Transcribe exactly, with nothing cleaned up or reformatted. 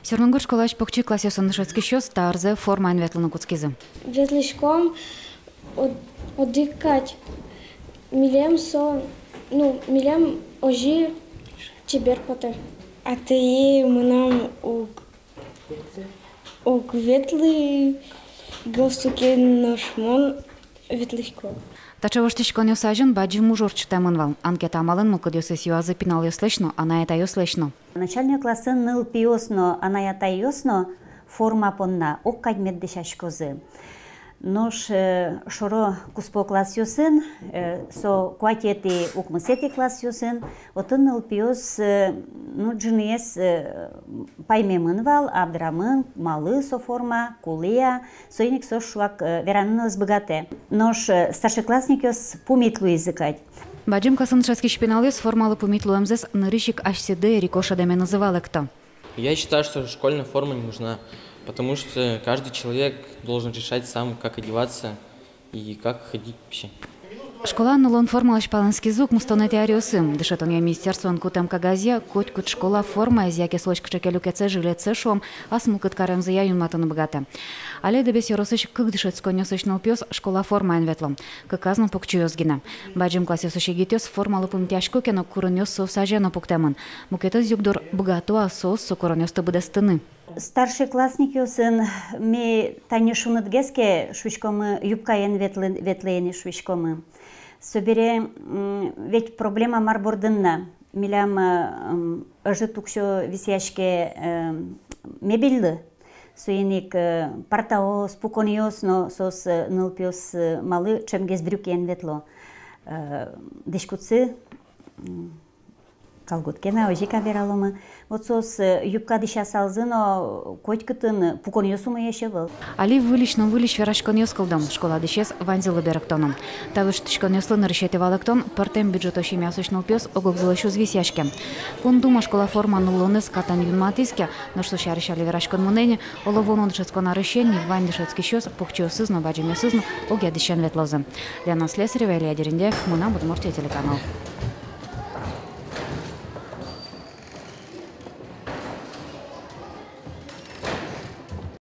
Сюрногурт школаысь покчи классъёсын дышетскисьёс та арзэ формаен ветлыны кутскизы. Ветлӥськом од-, одӥг кадь. Милем со, ну, милем озьы чебер потэ. Атае мынам уг, уг ветлы галстукен, нош мон ветлӥсько. Таӵе воштӥськонъёс азьын бадӟым уж ортчытэмын вал. Анкета амалын мылкыдъёссэс юазы пиналъёслэсь но, анай-атайёслэсь но. Начальной классын нылпиос но, анай-атайёс но форма понна огкадь мед дӥсяськозы. Нош, э, шоро-куспо классъёсын, э, со куатетӥ-укмысэтӥ классъёсын, отын нылпиос, э, ну, ӝыныез, э, паймемын вал, абдрамын, малы со форма, кулэ-а, соин ик соос шуак, э, вераны но ӧз быгатэ. Нош, э, старшеклассникъёс пумит луизы кадь. Бадӟым классын дышетскись пиналъёс формалы пумит луэмзэс нырысь ик асьсэды эрико шӧдэменызы валэкто. Я считаю, что школьная форма не нужна, потому что каждый человек должен решать сам, как одеваться и как ходить вообще. Школаын улон формалэсь палэнскизы укмыстонэтӥ аръёсы. Дышетонъя министерствоын кутэм кагазъя котькуд школа формаез яке солэсь кыӵе ке люкетсэ, жилетсэ, шуом, ас мылкыд каремзыя юнматыны быгатэ. Али Дэбес ёросысь кык дышетсконниосысь нылпиос школа формаен ветло. Кыказ но покчиос гинэ. Бадӟым классъёсысь егитъёс формалы пумитъясько ке но, куронъёс соос азе но пуктэмын. Мукетыз югдур: быгато-а соос со куронъёсты быдэстыны? Старшеклассникъёсын ми тани шунытгес ке шуиськомы, юбкаен ветлы-, ветлэ ини шуиськомы. Собере, м, ведь проблема мар бордын на. Милям, э, м, ӧжыт уксё висъяське, э, мебельлы. Соин ик, э, партаос, пуконъёс но соос, э, нылпиос, э, малы ӵемгес брюкиен ветло. Э, дӥськутсы, м, калгутке на, озьы ик вераломы. Вот соос, э, юбка дӥсясалзы но, котькытын пуконъёс умоесь ӧвӧл. Али выльысь но выльысь вераськонъёс кылдо. Школа дӥсез ваньзылы берыктоно. Та воштӥськонъёслы нырысетӥ валэктон: пӧртэм бюджето семьяосысь нылпиос ог-огзылэсь уз висъяське. Кун Дума школа форма нуллонэз катэн юнматӥз ке, нош со сярысь али вераськон мынэ ини, оло, вуоно дышетскон арысен ини вань дышетскисьёс, покчиосыз но, бадӟымъёсыз но огъя дӥсен ветлозы. Лена Слесарева, Илья Дерендяев, «Мынам Удмуртие» телеканал.